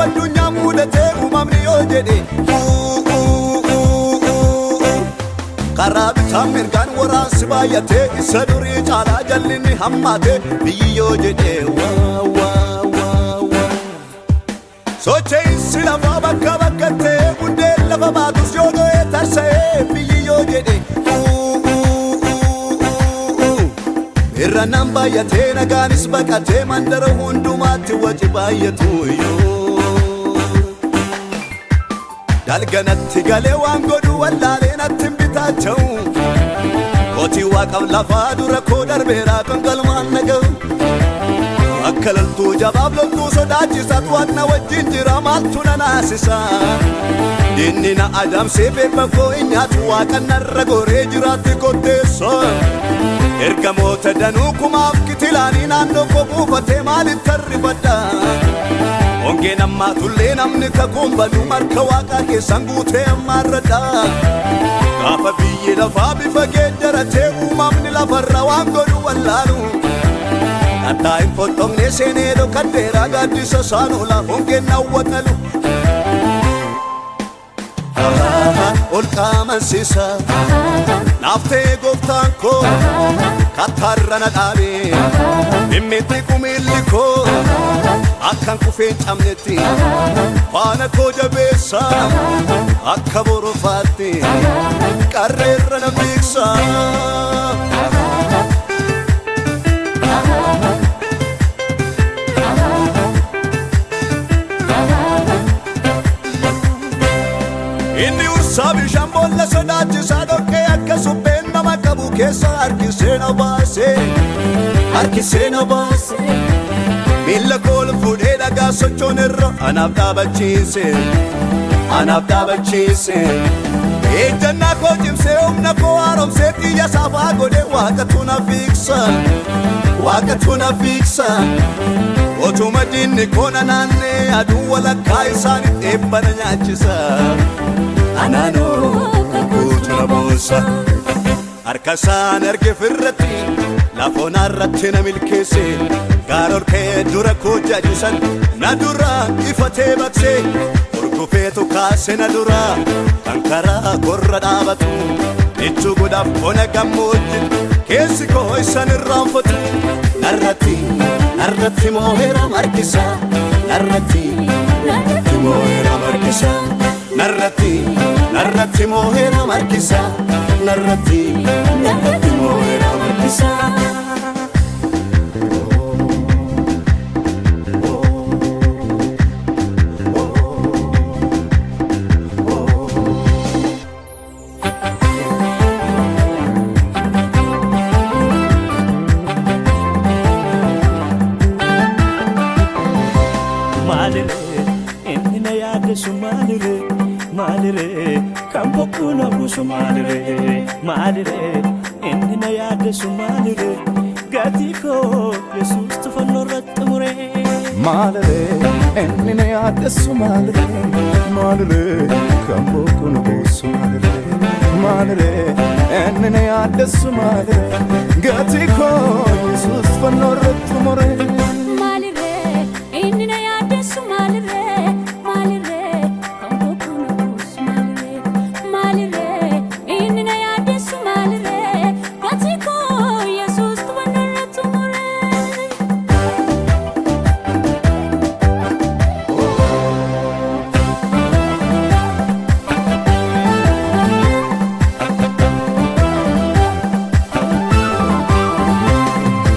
Addunyaa mudatee uumamni yoo jedhe karaa bitaa mirgaan waraansi baay'atee isa durii caalaa jallinni hammaatee biyyi yoo jedhe waa waa waa waa. Socho'iinsi lafaa bakka bakkattee buddeen lafa baatus yoo dho'ee tarsa'ee biyyi yoo jedhe Irrannaan baay'atee nagaanis baqatee mandara hundumaatti waci baay'atu yoo. Dalganatti galee waan godhu wallaalee natti hin bitaacha'u. Kootii waaqaaf lafaa dura koo darbeeraa kan galmaan naga'u. Akka loltuu jabaaf loltuu sodaachisaatu waaqna wajjin jira maaltu na naasisa. Diinni na adamsee beebba koo hin nyaatu waaqa narra goree jiraatti kotteessa. Ergamoota danuu kumaaf kitilaanii naannoo koo buufatee maaliif tarrifadha? Hongeen ammaa tullee namni kakuun banu marka waaqaa keessan guutee ammaarradha. Gaafa biyyi lafaa bifa geeddaratee uumamni lafarra waan godhu wallaalu. Kattaa hin foxxoqne seenee dhokadheeraa gaaddisa isaan oola hongeen awwatalu. Ol qaamansiisa naaftee gooftaan koo kattaarra na dhaabee mimmitti qumilli koo akkan kufee hin cabnetti faana koo jabeessa akka borofaatti qarreerra na fiigsa. Inni ursaa bishaan boolla sodaachisaa dhoqqee akka supheen nama qabu keessa harkisee na baase harkisee na baase. Miilla koo ol fuudhee dhagaa sochoon irra anaaf dhaabachiise anaaf dhaabachiise. Ejjannaa koo cimsee humna koo haaromsee xiyya saafaa godhee waaqatu na fiigsa waaqatu na fiigsa. Otuma diinni koo na naannee aduu walakkaa isaanitti eebba na nyaachisa. Anaanoo kakuutu na boonsa. Harka isaan arge firratti lafoon irratti na milkeesse gaara ol ka'ee dura koo jajisan na dura ifatee baqsee urgufeetu kaase na dura kan karaa korra dhaabatu michuu godhaaf ona gammoojji keessi koo isan irraanfatu. Narratti narratti moo'eera markisa narratti narratti moo'eera markisa narratti narratti moo'eera markisa narratti narratti moo'eera markisa. Maaliree inni na yaaddeessu maaliree maaliree kan bokkuu na buusu maaliree maaliree inni na yaaddeessu maaliree gatii koo Yesuus tufannoo irratti muree. Maaliree inni na yaaddessu maaliree maaliree kan bokkuu na buusu maaliree maaliree inni na yaaddessu maaliree gatii koo Yesuus fannoo irratti muree. Maalirree inni na yaaddeessu maalirree maalirree kan bokkuu na buusu maalirree maalirree inni na yaaddeessu maalirree gatii koo Yesuus tufannoo irratti muree.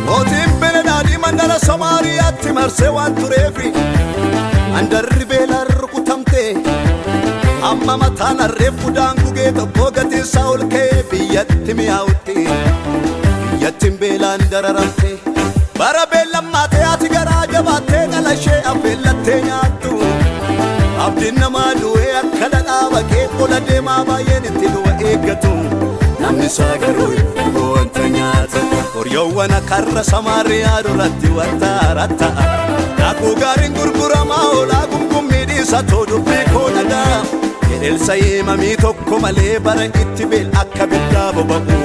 Mootiin Benedaadii mandara Samaariyaatti marsee waan tureefi mandarri beelaan rukutamte amma mataan harreef udaan gugee tokko gatiin isaa ol ka'ee biyyatti mi'aawutti biyyattiin beelaan dararamte bara beellammaatee ati garaa jabaattee dhala ishee affeellattee nyaattu abdiin namaa du'ee akka dhadhaa baqee ola deemaa baay'een itti du'a eeggatu namni isaa garuu itti wanta nyaata horiyoowwan karra Samaariyaa duratti wanta ratta'a daakuu gaariin gurguramaa oolaa gungummii dhiisa too dubbii koo dhagaa jedheelsa himamii tokko malee bara itti beel akka biddaa boba'u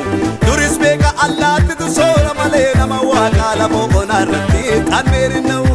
duris beeka allaattitu soora malee nama waaqaa lafoo onaa irratti xanneerinna'u.